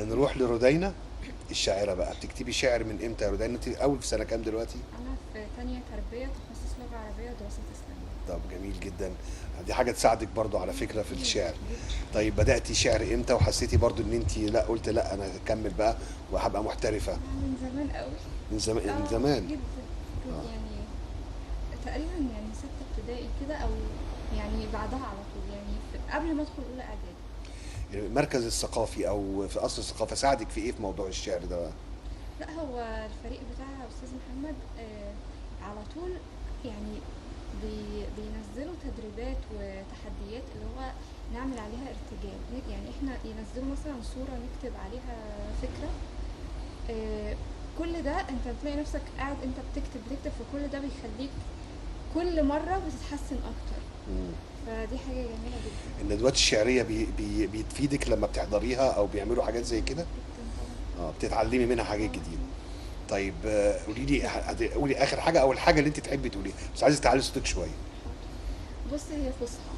نروح لرودينا الشاعرة بقى. بتكتبي شعر من امتى يا رودينا؟ انت اول في سنة كام دلوقتي؟ أنا في تانية تربية، تخصص لغة عربية ودراسات إسلامية. طب جميل جدا، دي حاجة تساعدك برضو على فكرة في الشعر. طيب بدأتي شعر امتى وحسيتي برضو ان انت لا قلت لا انا هكمل بقى وهبقى محترفة؟ أنا من زمان قوي. من زمان؟ من زمان جدا. كنت يعني تقريبا يعني ستة ابتدائي كده، أو يعني بعدها على طول، يعني قبل ما أدخل أولى إعدادي. المركز الثقافي او في قصر الثقافة ساعدك في ايه في موضوع الشعر ده بقى؟ لا، هو الفريق بتاع أستاذ محمد على طول يعني بينزلوا تدريبات وتحديات اللي هو نعمل عليها ارتجال، يعني احنا ينزلوا مثلا صورة نكتب عليها فكرة. كل ده انت بتلاقي نفسك قاعد انت بتكتب، فكل ده بيخليك كل مرة بتتحسن اكتر. فدي حاجة جميلة جدا. الندوات الشعرية بي بي بتفيدك لما بتحضريها او بيعملوا حاجات زي كده؟ جدا طبعا. بتتعلمي منها حاجات جديدة. طيب قولي لي، قولي اخر حاجة او الحاجة اللي انت تحبي تقوليها، بس عايزه تعلي صوتك شوية. بص، هي فصحى.